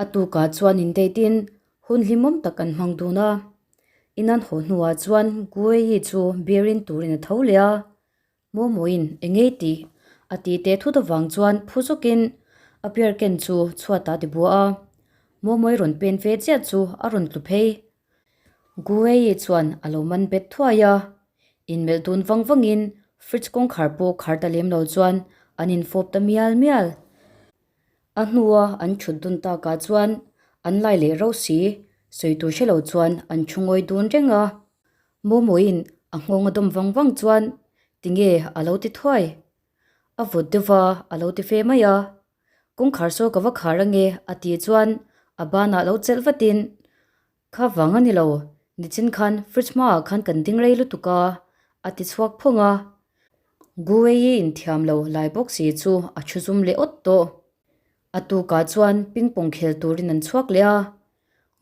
A tukah chuan in date in hun hlimawm tak an hmang dun a. In an haw hnuah chuan Gueyi chu beer in turin a tho leh a. Momoin eng ngei tih a tih teh thut avang chuan phu zawkin a beer ken chu chhuatah a ti buah a. Momoi rawn pen ve chiah chu a rawn tlu phei. Gueyi chuan a lo man bet thuai a. Inmelh dun vang vangin fridge kawngkhar pawh khar ta lem lo chuan an infawp ta mial mial. A hnua an thut dun takah chuan an lai leh rauh si, sawi tur hre lo chuan an thu ngawi dun reng a. Momoin a nghawng a dawm vang vang chuan tinge a lo ti thuai. A vawt deuh va a lo ti fe mai a. Kawngkhar saw ka va khar ange a tih chuan a banah lo chelh vatin Kha vang a ni lo, nichin khan fridge hmaah khan kan ding rei lutuk a, a ti chhuak phawng a. Guwei inthiam lo lai bawk si chu a thu zum leh awt tawh. A tukah chuan ping pong khel turin an chhuak leh a.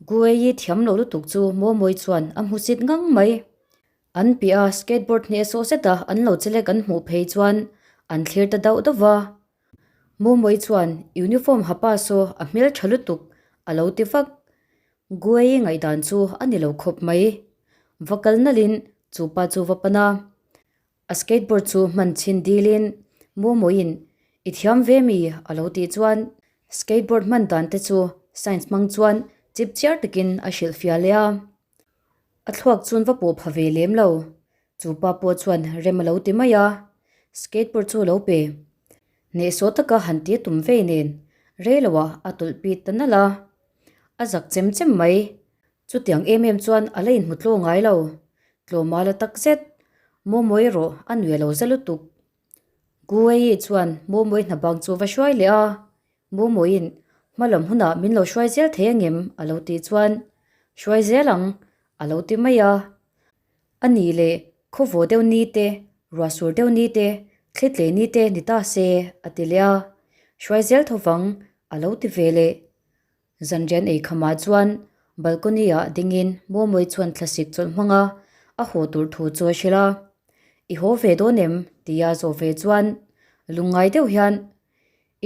Guwei thiam lo lutuk chu Momoy chuan a hmu sit ngang mai. An piah a skateboard hneh sawh zeta an lo chelek an hmuh phei chuan an thlir ta dauh dauh va. Momoy chuan uniform ha pa saw a hmel tha lutuk a lo ti vak. Guei ngaihdan chu a ni lo khawp mai. Va kal nalhin chu pa chu va pan a. A skateboard chu hman chhin dilin Momoin i thiam ve mi a lo tih chuan skateboard hman dan te chu science hmang chuan chip chiar takin a hrilhfiah leh a. A thluak chuan va pawh pha ve lem lo. Chu pa pawh chuan rem a lo ti mai a, skateboard chu a lo pe. Hnehsawh taka han ti tum vei nen rei loah a tawlh pit ta nalh a. A zak chem chem mai. Chutiang em em chuan a la inhmu tlaw ngai lo. Tlawma la tak zet. Momo erawh a nui a lo za lutuk. Guwei chuan Momo-i hna bang chu va hruai leh a. Momo-in hma lam hunah min lo hruai zel thei angem a lo tih chuan hruai zel ang a lo ti mai a. A nih leh khawvaw deuh ni te, ruah sur deuh ni te, thlitlei ni te ni ta se a ti leh a. Hruai zel tho vang a lo ti ve leh. Zanrian ei khamah chuan balcony ah dingin Momoy chuan thlasik chawlh hmang a, a haw tur thu chu a hrilh a. I haw ve dawn em? tia zawh ve chuan lungngai deuh hian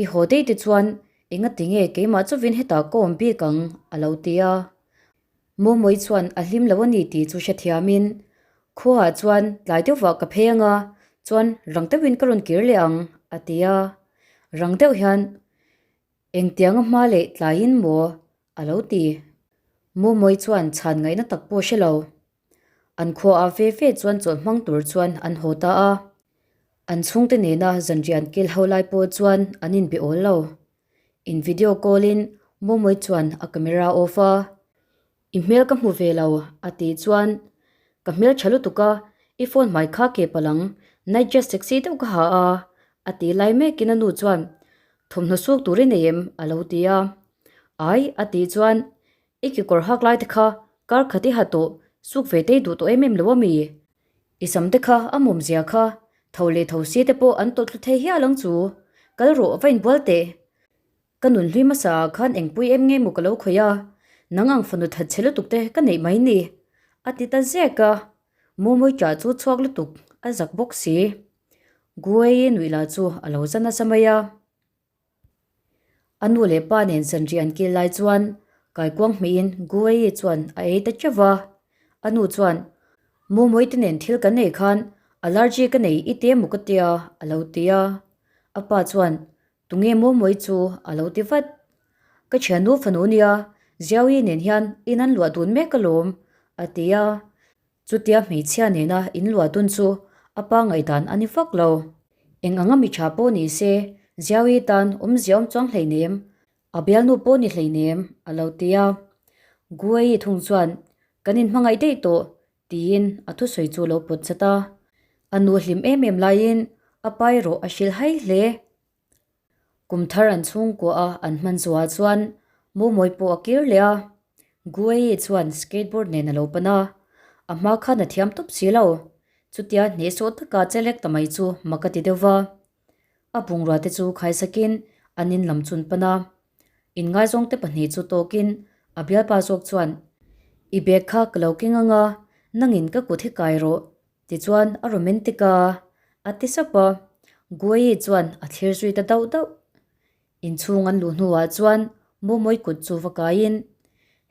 I haw daih te chuan engati nge keimah chuvin hetah ka awm bik ang a lo ti a. Momoy chuan a hlim lo a ni tih chu hrethiamin khuaah chuan tlai deuhvah ka phei anga chuan rang deuhin ka rawn kir leh ang a ti a. Rang deuh hian Engtianga hma leh tlaiin maw? a lo ti. Momoy chuan chhan ngaihna tak pawh hre lo. An khua ah ve ve chuan chawlh hmang tur chuan an haw ta a. An chhungte nena zanriah an kil ho lai pawh chuan an inbe awl lo. In video call in Momoy chuan a camera off a. I hmel ka hmu ve lo, a tih chuan, Ka hmel tha lutuk a, i phone hmai kha ke palh ang, night dress sexy deuh ka ha a, a tih lai mekin a nu chuan, Thawmhnaw suk tur i nei em? a lo ti a. Ai, a tih chuan, I kekawr hak lai te kha kar khat i ha tawh, suk ve te i duh tawh em em lo a mi? I sam te kha a mawm zia kha, tho leh tho si te pawh an tawlh thlu thei hial ang chu, kal rawh va inbual teh. Ka nun hlui hmasa ah khan engpui em nge maw ka lo khawih a, nang ang fanu that chhe lutuk te ka neih mai ni, a ti ta zek a. Momoy chah chu chhuak lutuk a zak bawk si. Guei nuih lah chu a lo za nasa mai a. A nu leh pa nen zanriah an kil lai chuan kaikuang hmeiin Guei chuan a ei ta teuh va. A nu chuan, Momoy te nen thil kan nei khan allergy ka nei i te maw ka tia, a lo ti a. A pa chuan, Tunge maw mawi chu a lo ti vat. Ka thiannu fanu nia, Ziaui nen hian in an luah dun mek alawm, a ti a. Chutia hmeichhia nena in luah dun chu a pa ngaihdan a ni vak lo. Eng anga mi tha pawh ni se, Ziaui tan awmzia awm chuang hleinem, a bialnu pawh ni hleinem, a lo ti a. Guei thung chuan, Kan inhmangaih daih tawh, Tiin a thusawi chu lo pawt chat a. A nu hlim em em laiin a pa erawh a hrilh hai hle. Kum thar an chhungkua a an hman zuah chuan Momoy pawh a kir leh a. Guei chuan skateboard nen a lo pan a, a hma khan a thiam tawp si lo. Chutia hnehsawh taka chelek ta mai chu mak a ti deuh va. A bungrua te chu khaisakin an in lam chun pan a. Inngaizawngte pahnih chu tawkin a bialpa zawk chuan, I bag kha ka lo keng ang a, nangin ka kut hi kai rawh, tichuan a romantic a, a ti sap a. Guei chuan a thlir zui ta dauh dauh. Inchhung an luh hnuah chuan. Mawmawi kut chu va kaiin,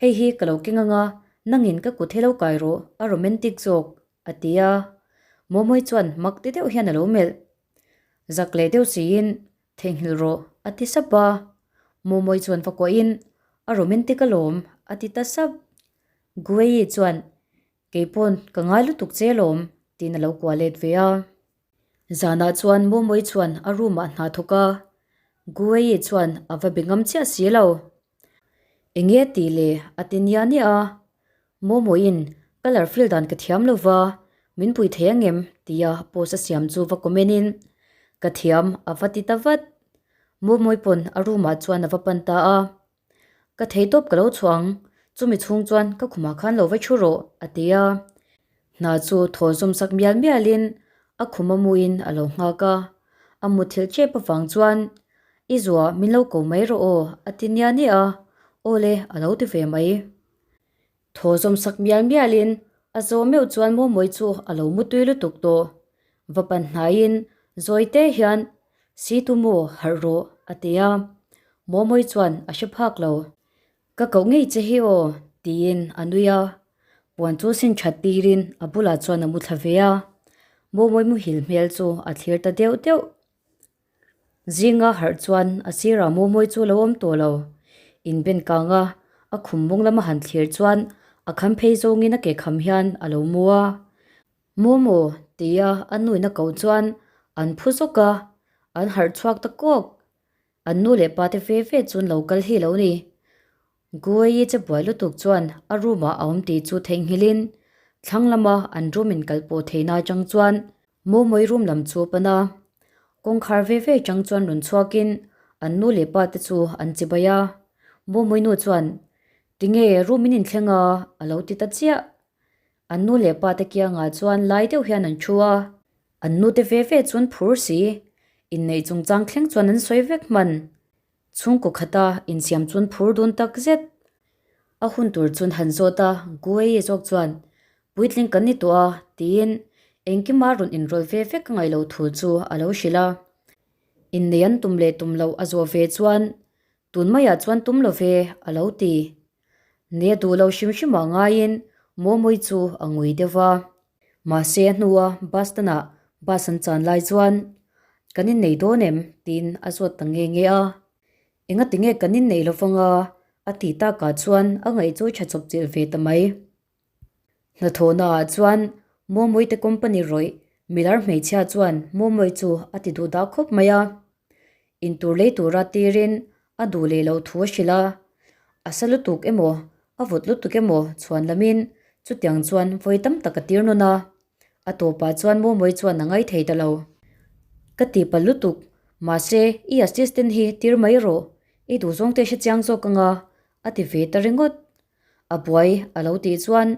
Hei hi ka lo keng anga, nangin ka kut hi lo kai rawh, a romantic zawk, a ti a. Mawmawi chuan mak ti deuh hian a lo melh. Zak leh deuh siin, Theihnghilh rawh, a ti sap a. Mawmawi chuan va kuahin, A romantic alawm, a ti ta sap. Gueyi chuan, Kei pawn ka ngai lutuk che alawm, tiin a lo kuah let ve a. Zanah chuan Mawmawi chuan a room ah hna thawk a, Gueyi chuan a va be ngam chiah si lo. Enge tih le a ti nia nia a, Mawmawiin colour fill dan ka thiam lo va, min pui thei angem tia post a siam chu va comment in ka thiam a va ti ta vat. Mawmawi pawn a room ah chuan a va pan ta a. Ka thei tawp ka lo chhuah ang, chumi chhung chuan ka khumah khan lo va thu rawh, a ti a. Hna chu thaw zawm sak mial mialin a khum a muin a lo nghak a. A muthilh tep avang chuan, I zuah min lo ko mai rawh aw, a ti nia nia a, Aw le, a lo ti ve mai. Thaw zawm sak mial mialin a zaw meuh chuan Mawmawi chu a lo mutui lutuk tawh. Va pan hnaiin zawi te hian, Si tu maw harh rawh, a ti a. Mawmawi chuan a hre phak lo. Ka koh ngei che hi aw, tiin a nui a. Puan chu sin that tirin a bulah chuan a mu thla ve a. Mawmawi muhil hmel chu a thlir ta deuh deuh. Zinga harh chuan a sirah Mawmawi chu a lo awm tawh lo. Inben kanga a khum mawng lama han thlir chuan a kham phei zawngin a ke kham hian a lo mu a. Mawmaw tia a nuin a koh chuan an phu zawk a, an harh chhuak ta kawk. An nu leh pa te ve ve chu an lo kal hi lo ni. Guai-i che buai lutuk chuan a room ah a awm tih chu theihnghilhin thlang lama an room in kal pawh theihna atang chuan Mawmawi room lam chu a pan a. Kawngkhar ve ve atang chuan rawn chhuakin an nu leh pa te chu an chibai a. Mawmawi nu chuan, Tinge room in inthleng a? a lo ti ta chiah. An nu leh pa te kiangah chuan lai deuh hian an thu a. An nu te ve ve chuan phur si. Inneih chungchang thleng chuan an sawi vek hman. Chhungkaw khata insiam chuan phur dun tak zet. A hun tur chuan han zawt a, Guei zawk chuan, Puitling kan ni tawh a, tiin engkima rawn inrawlh ve vek a ngaih loh thu chu a lo hrilh a. Innei an tum leh tum loh a zawh ve chuan, Tun maiah chuan tum lo ve, a lo ti. Nei a duh lo hrim hrim ah ngaiin Mawmawi chu a ngui deuh va. Mahse a hnua bus stand-ah bus an chan lai chuan, Kan innei dawn em? tiin a zawt ta nge nge a. Engati nge kan innei lo vang a? a tih takah chuan a ngaih chu tha chawp chilh ve ta mai. Hnathawhnaah chuan Mawmawi te company rawih milar hmeichhia chuan Mawmawi chu a ti duh dah khawp mai a. Intur lei tura tirin a duh leh loh thu a hrilh a, a sa lutuk emaw a vawt lutuk emaw chhuan lamin chutiang chuan vawi tam tak a tir nawn a, a tawpah chuan Mawmawi chuan a ngai thei ta lo. Ka ti palh lutuk, mahse i assistant hi tir mai rawh, i duhzawng te hre chiang zawk anga a ti ve ta ringawt. A buai a lo tih chuan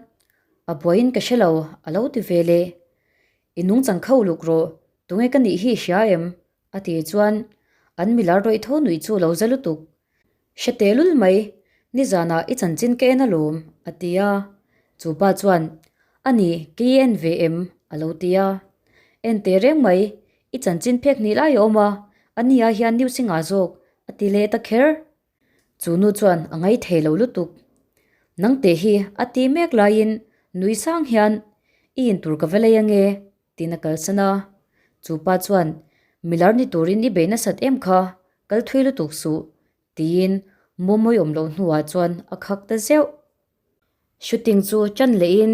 a buaiin ka hre lo a lo ti ve leh. I nungchang kho luk rawh, tunge ka nih hi i hria em? A tih chuan an milar rawih tho nuih chu lo za lutuk. Hre teh lul mai, nizanah i chanchin ka en alawm, a ti a. Chu pa chuan, A ni, kei i en ve em? a lo ti a. En teh reng mai, i chanchin phek hnih lai a awm a, a ni ah hian news i ngah zawk, a ti leh ta kher. Chu nu chuan a ngaithei lo lutuk. Nang teh hi a ti mek laiin nui sang hian, I intur ka va lei ange, Tiin a kalsan a. Chu pa chuan, Milar ni turin i bei nasat em kha, kal thui lutuk suh, tiin Mawmawi awm loh hnuah chuan a khak ta zeuh. Shooting chu tan lehin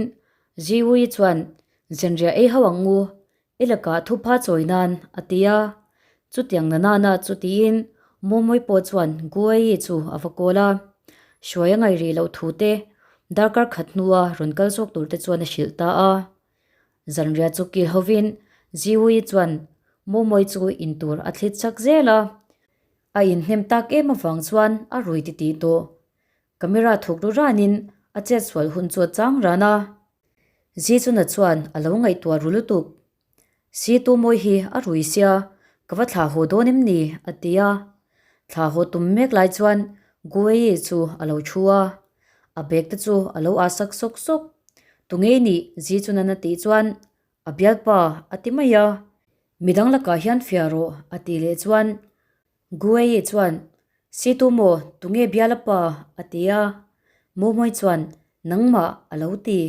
Ziwui chuan, Zanriah ei ho ang u, i lakah thupha chawi nan, a ti a. Chutiang na nana chu tiin Mawmawi pawh chuan Guayi chu a va kawl a. Hruai a ngaih rih loh thu te, darkar khat hnua rawn kal zawk tur te chuan a hrilh ta a. Zanriah chu kil hovin Ziwui chuan Mawmawi chu intur a thlit chak zel a, a inhnem tak em avang chuan a rui titih tawh. Camera thuk ru ranin a chetsual hun chu a chang ran a. Zichuna chuan a lo ngaihtuah ru lutuk. Si tu mawi hi a rui sia, ka va thlah haw dawn em ni? a ti a. Thlah haw tum mek lai chuan Guei chu a lo thu a. A bag te chu a lo ah sak sawk sawk. Tunge i nih? Zi chuan a tih chuan a bialpa a ti mai a. Midang lakah hian fiah rawh a tih leh chuan Guei chuan. Situ maw, tunge biala pa? a ti a. Mawmawi chuan, Nangmah a lo ti.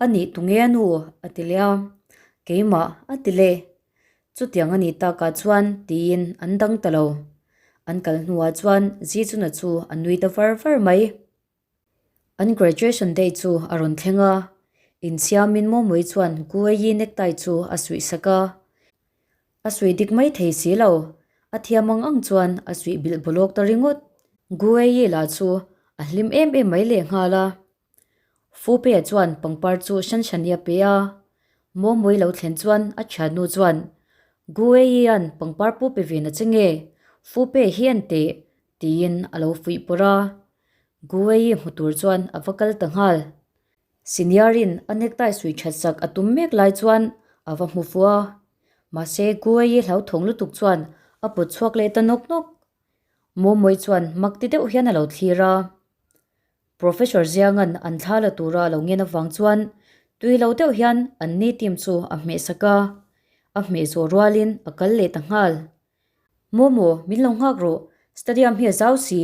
A nih tunge a nu? a ti leh a. Keimah a ti leh. Chutiang a nih takah chuan tiin an dang ta lo. An kal hnuah chuan Zichuna chu a nui ta var var mai. An graduation day chu a rawn thleng a, insiamin Mawmui chuan Gueyi necktie chu a suih sak a. A suih dik mai thei si lo, a thiam ang ang chuan a suih bilh bawlawk ta ringawt. Gueyi lah chu a hlim em em mai lehnghal a. Fupe chuan pangpar chu Shanshani a pe a, Mawmui lo thlen chuan a thiannu chuan, Gueyi-a'n pangpar pu pe ve na che nge, Fupe hi en teh, tiin a lo fuih pawrh a. Gueyi hmu tur chuan a va kal ta nghal. Senior-in a necktie suih that sak a tum mek lai chuan a va hmu fuh a. Mahse Gueyi hlauthawng lutuk chuan a pawt chhuak leh ta nawk nawk. Mawmui chuan mak ti deuh hian a lo thlir a. Professor Zianga'n an thla la tura a lo ngen avang chuan tui lo deuh hian an ni team chu a hmeh sak a, a hmeh zawh rualin a kal leh ta nghal. Momo, min lo nghak rawh, stadium hi a zau si,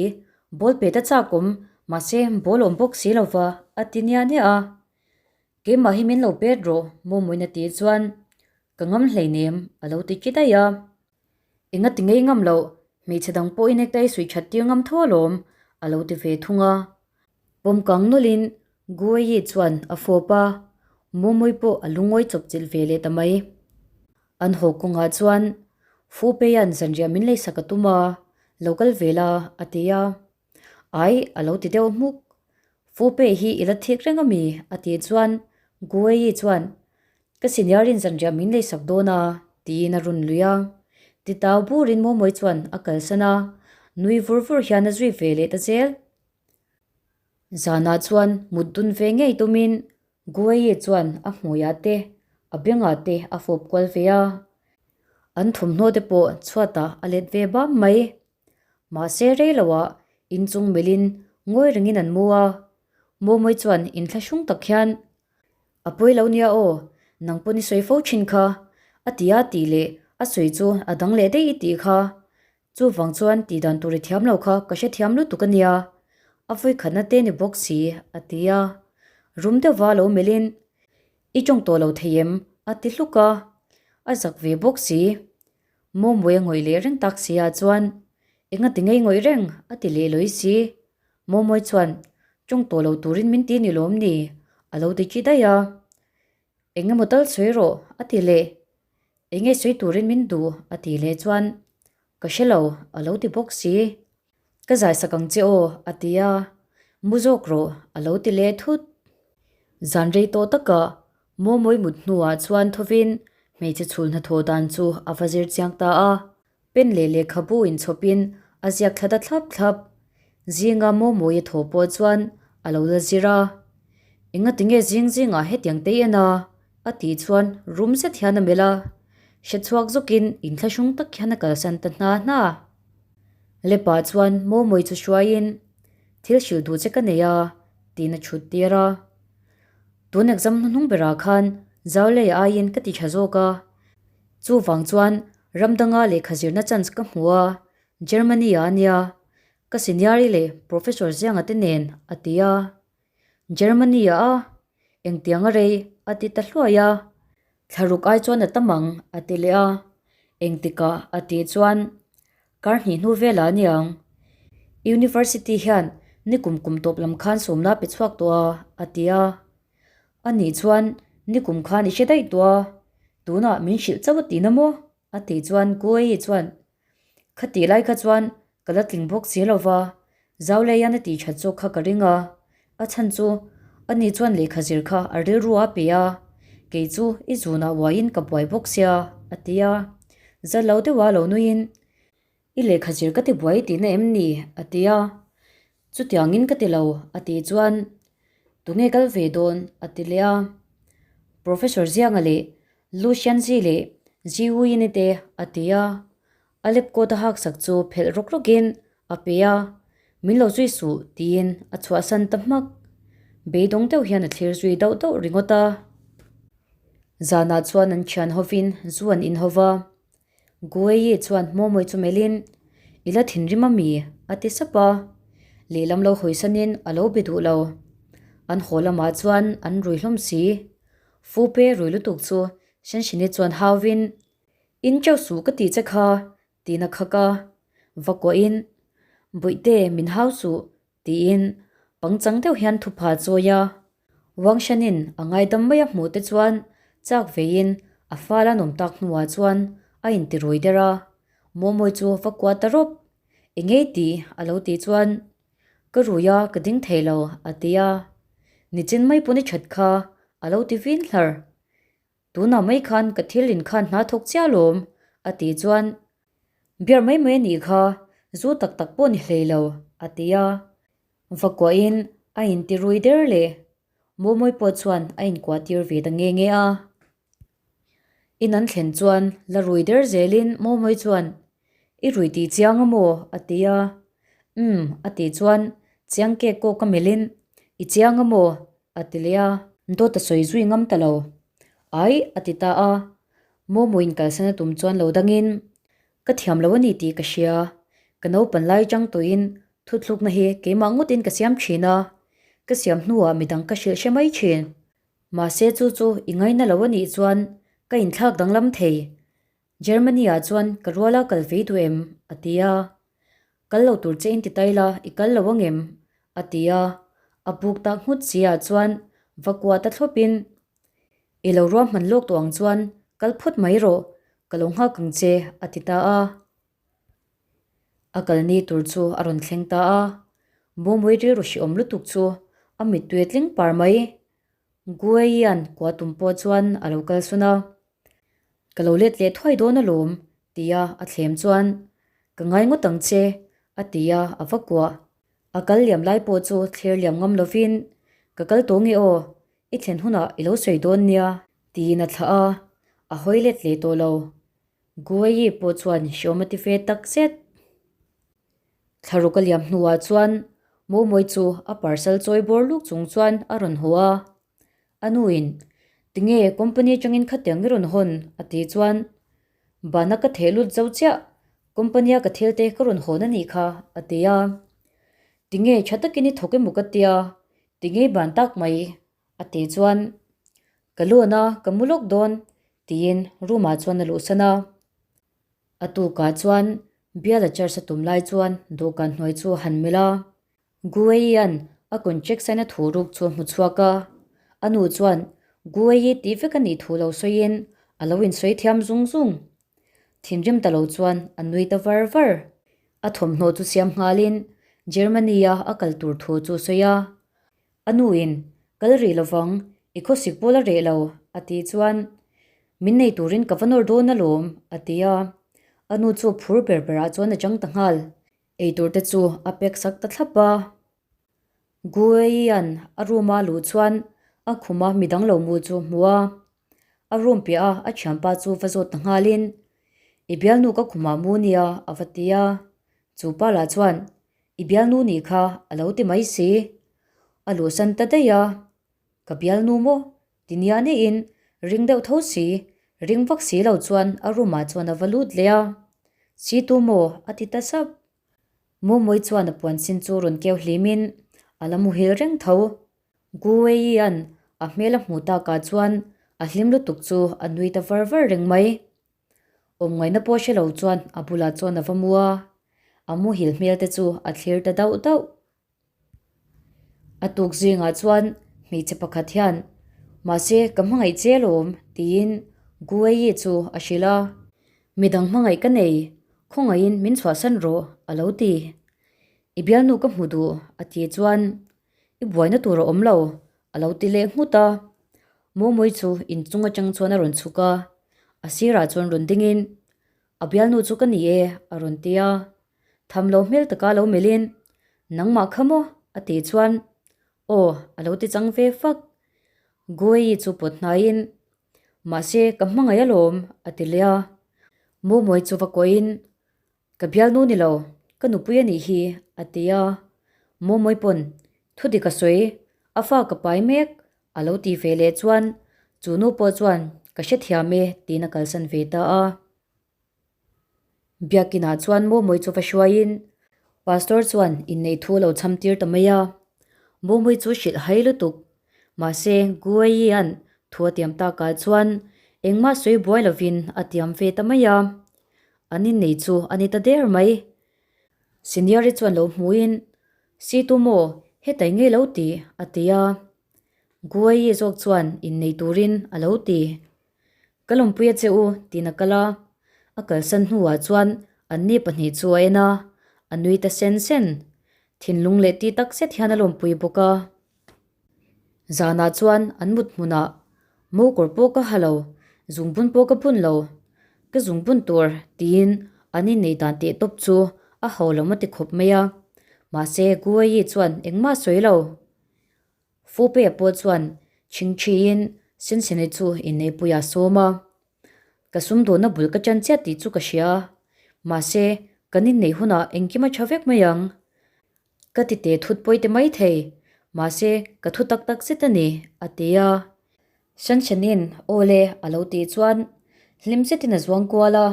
ball pet a chak awm, mahse ball awm bawk si lova, a ti nia nia a. Keimah hi min lo pet rawh, Momo-in a tih chuan ka ngam hleinem, a lo ti ki daih a. Enga ti ngei ngam loh, hmeichhe dang pawhin hekta i suih that tir ngam tho alawm, a lo ti ve thung a. Pawm kang nawlhin Gueyi chuan a fawp a, Mawmawi pawh a lungawi chawp chilh ve leh ta mai. An haw kawngah chuan Fupeia'n zanriah min leisak a tum a, lo kal ve la, a ti a. Ai, a lo ti deuh hmuk. Fupei hi i la thik reng a mi? a tih chuan Gueyi chuan, Ka senior-in zanriah min leisak dawn a, tiin a run lui a. Titau burin Mawmawi chuan a kalsan a, nui vur vur hian a zui ve leh ta zel. Zanah chuan mut dun ve ngei tumin Gueyi chuan a hmuiah te, a bengah te a fawp kual ve a. An thawmhnaw te pawh chhuatah a let ve bam mai. Mahse rei loah inchung melhin ngawi rengin an mu a. Mawmawi chuan inthlahrung tak hian, A pawi lo nia aw, nang pawn i sawi fo thin kha, a ti a tih leh a sawi chu a dang leh daih i tih kha. Chuvang chuan tih dan tur i thiam lo kha ka hrethiam lutuk a nia, a vawikhatna te ni bawk si, a ti a. Rum deuhva lo melhin, I tawng tawh lo thei em? a ti hluk a, a zak ve bawk si. Mawmawia ngawih leh reng tak si ah chuan, Enga ti ngei ngawih reng? a ti leh lawi si. Mawmawia chuan, Tawng tawh lo turin min ti ni lawm ni? a lo ti khi daih a. Eng emaw tal sawi rawh, a ti leh. Enge sawi turin min duh? a ti leh chuan, Ka hre lo, a lo ti bawk si. Ka zai sak ang che aw, a ti a. Mu zawk rawh, a lo ti leh thut. Zan rei tawh takah Mawmawi mut hnuah chuan thovin hmeichhe chhul hnathawh dan chu a va zir chiang ta a. Pen leh lehkhabu inchhawpin a ziak thla ta thlap thlap. Zinga Mawmawia thaw pawh chuan a lo la zir a. Engati nge zing zingah hetiang te i en a? a tih chuan rum zet hian a melh a. Hre chhuak zawkin inthlahrung tak hian a kalsan ta hna hna. Lepa chuan Mawmawi chu hruaiin, Thil hrilh duh che ka nei a, tiin a chhut tir a. Tun exam hnuhnung berah khan Zaulei aiin ka ti tha zawk a. Chuvang chuan ram danga lehkha zirna chance ka hmu a, Germany-ah a nia, ka senior-i leh professor Zianga te nen, a ti a. Germany-ah a, engtiang a rei, a ti ta hluai a. Thlaruk ai chuan a tam ang, a ti leh a. Engtikah a tih chuan kar hnih hnu velah a niang. University hian nikum kum tawp lam khan sawmna pe chhuak tawh a, a ti a. A nih chuan nikum khan i hre daih tawh a, tunah min hrilh chauh a tihna maw? A tih chuan Gueyi chuan, Khatih lai kha chuan ka la tling bawk si lo va, Zauleian a tih that zawk kha ka ring a, a chhan chu ani chuan lehkha zir kha a rilru a pe a, kei chu i zunah uaiin ka buai bawk sia, a ti a. Zal lo deuha lo nuiin, I lehkha zir ka ti buai tihna em ni? a ti a. Chutiangin ka ti lo, a tih chuan, Tunge kal ve dawn? a ti leh a. Professor Zianga leh Lu Xianzi leh Ji Wuyini te a ti a. A lep coat a hak sak chu phelh rawk rawkin a pe a, Min lo zui suh, tiin a chhuahsan ta hmak. Beidawng deuh hian a thlir zui dauh dauh ringawt a. Zanah chuan an thian hovin zu an inho va. Gueyi chuan Mawmawi chu melhin, I la thinrim a mi? a ti sap a. Lehlam lo hawisanin a lo be duh lo. An haw lamah chuan an rui hlawm si. Fupe rui lutuk chu Shenshini chuan hauvin, In chauh suh ka tih che kha, tiin a khak a. Va kuahin, Bawihte min hau suh, tiin pangchang deuh hian thupha a chawi a. Wangshanin a ngaidam mai a hmuh te chuan chak veiin a fal a nawm tak hnuah chuan a intirui der a, Mawmawi chu va kuah ta rawp. Engei tih a lo tih chuan ka rui a ka ding thei lo a ti a, Nichin mai pawn i that kha a lo ti vin hlar. Tunah mai khan ka thil in khan hna thawk chiah alawm a tih chuan Beer mai mai a nih kha, zu tak tak pawh ni hlei lo a ti a. Va kuahin a intirui der leh Mawmawi pawh chuan a inkuah tir ve ta nge nge a. In an thlen chuan la rui der zelin Mawmawi chuan, I rui tih chiang a maw? a ti a. Umm a tih chuan chiang kek kawk a melhin, I chiang a maw? a ti leh a. Dawt a sawi zui ngam ta lo. Ai a ti ta a. Mawmawiin kalsan a tum chuan lo dangin, Ka thiam lo a ni tih ka hria. Ka naupan lai chang tawhin thuthlukna hi keimah ngawtin ka siam thin a, ka siam hnuah midang ka hrilh hre mai thin. Mahse chu chu i ngaina lo a nih chuan ka inthlak danglam thei. Germany-ah chuan ka ruala kal vei duh em? a ti a. Kal lo tur che in ti tai la, i kal lo angem? a ti a. A buk tak nghut si ah chuan va kuah ta thlawpin I lo ruahman lawk tawh ang chuan kal phawt mai rawh, ka lo nghak ang che, a ti ta a. A kalni tur chu a rawn thleng ta a, Bawmui rilru hriawm lutuk chu a mittui a tling par mai. Gueian kua tum pawh chuan a lo kal sun a, Ka lo let leh thuai dawn alawm, tia a thlem chuan, Ka ngai ngawt ang che, a ti a, a va kuah. A kal liam lai pawh chu thlir liam ngam lovin, Ka kal tawh nge aw, I thlen hunah i lo sawi dawn nia, tiin a thlah a, a hawi let leh tawh lo. Gueyi pawh chuan hriawm a ti ve tak zet. Thlaruk a liam hnuah chuan Momoy chu a parcel chawi bawr luk chung chuan a rawn haw a. A nuin, Tinge company atangin khatiang i rawn hawn? a tih chuan, Bana ka theh lut zo chiah, company a ka thil te ka rawn hawn a nih kha, a ti a. Tinge tha takin i thawk emaw ka tia, Tinge ban tak mai? a tih chuan Ka lawn a, ka mu lawk dawn tiin room ah chuan a luhsan a. A tukah chuan biala church a tum lai chuan dawhkan hnuai chu a han melh a. Gueian a contract sign a thu ruk chu a hmu chhuak a. A nu chuan Guei tih vek a nih thu lo sawiin a lo insawi thiam zung zung. Thinrim ta lo chuan a nui ta var var. A thawmhnaw chu siam nghalin Germany-a a kal tur thu chu a sawi a. A nuin, Kal rih lovang, i khawsik pawl a reh lo, a tih chuan, Min nei turin ka va nawr dawn alawm, a ti a. A nu chu phur ber berah chuan a chang ta nghal. Eitur te chu a pek sak ta thlap a. Gueian a room a luh chuan a khuma midang lo mu chu a hmu a. A room piah a a thianpa chu va zawt ta nghalin, I bialnu ka khumah mu nia a va ti a. Chu pa lah chuan, I bialnu nih kha a lo ti mai si. A luhsan ta daih a. Ka bialnu maw? Ti nia niin ring deuh tho si, ring vak si lo chuan a room ah chuan a va lut leh a. Si tu maw? a ti ta sap. Mawmawi chuan a puan sin chu rawn keu hlimin a la muhil reng tho. Guweian a hmel a hmuh takah chuan a hlim lutuk chu a nui ta var var reng mai. Awmngaihna pawh hre lo chuan a bulah chuan a va mu a, a muhil hmel te chu a thlir ta dauh dauh. A tuk zingah chuan hmeichhe pakhat hian, Mahse, ka hmangaih che alawm, tiin Gueyi chu a hrilh a. Midang hmangaih ka nei, khawngaihin min chhuahsan rawh, a lo ti. I bialnu ka hmu duh, a ti chuan, I buaina tur a awm lo, a lo ti leh nghut a. Mawmawi chu inchung atang chuan a rawn chhuk a, a sirah chuan rawn dingin, A bialnu chu ka ni e, a rawn ti a. Tham lo hmel taka lo melhin, Nangmah kha maw? a tih chuan, Aw, a lo ti chang ve fak. Gueyi chu pawt hnaiin, Mahse, ka hmangaih alawm, a ti leh a. Mawmawi chu va kuahin, Ka bialnu ni lo, ka nupui a nih hi, a ti a. Mawmawi pawn, Thu dik a sawi, a fa ka pai mek, a lo ti ve leh chuan, chu nu pawh chuan, Ka hrethiam e, tiin a kalsan ve ta a. Biakinah chuan Mawmawii chu va hruaiin Pastor chuan inneih thu a lo cham tir ta mai a. Mawmawii chu hrilh hai lutuk. Mahse, Gueyia'n thu a tiam takah chuan engmah sawi buai lovin a tiam ve ta mai a. An innei chu a ni ta der mai. Senior-i chuan lo hmuin, Si tu maw, hetai ngei lo ti, a ti a. Gueyi zawk chuan innei turin a lo ti. Ka lawmpui a che u, tiin a kal a. A kalsan hnuah chuan anni pahnih chu a en a, a nui ta sen sen. Thinlung leh ti tak zet hian a lawmpui bawk a. Zanah chuan an mut hmunah mo kawr pawh ka ha lo, zungbun pawh ka bun lo. Ka zungbun tur tiin an innei dan teh tawp chu a ho lo mati khawp mai a. Mahse Guayi chuan engmah a sawi lo. Fupe pawh chuan chhingchhiin Sensene chu inneihpuiah a sawm a. Ka sumdawnna bul ka ṭan chiah tih chu ka hria a, mahse kan inneih hunah engkim a ṭha vek mai ang. Ka ti teh thut pawi te mai thei, mahse ka thu tak tak zet a ni, a ti a. Senseni'n aw le a lo tih chuan hlim zetin a zuang kual a,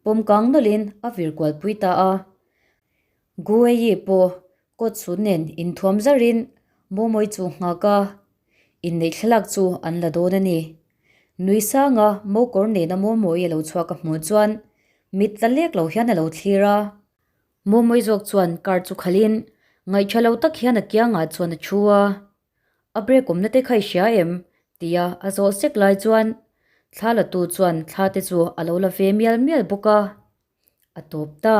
pawm kang nawlhin a vir kualpui ta a. Gueyi pawh Kawt chhun nen inthuam zarin Mawmawi chu nghak a, inneih thlalak chu an la dawn a ni. Nui sanga mokawr nena Mawmawi a lo chhuak a hmuh chuan mit tla lek lo hian a lo thlir a. Mawmawi zawk chuan car chu khalhin ngaihṭha lo tak hian a kiangah chuan a thu a. A brake awmna te kha i hria em? tia a zawh sek lai chuan thla latu chuan thla te chu a lo la ve mial mial bawk a, a tawp ta.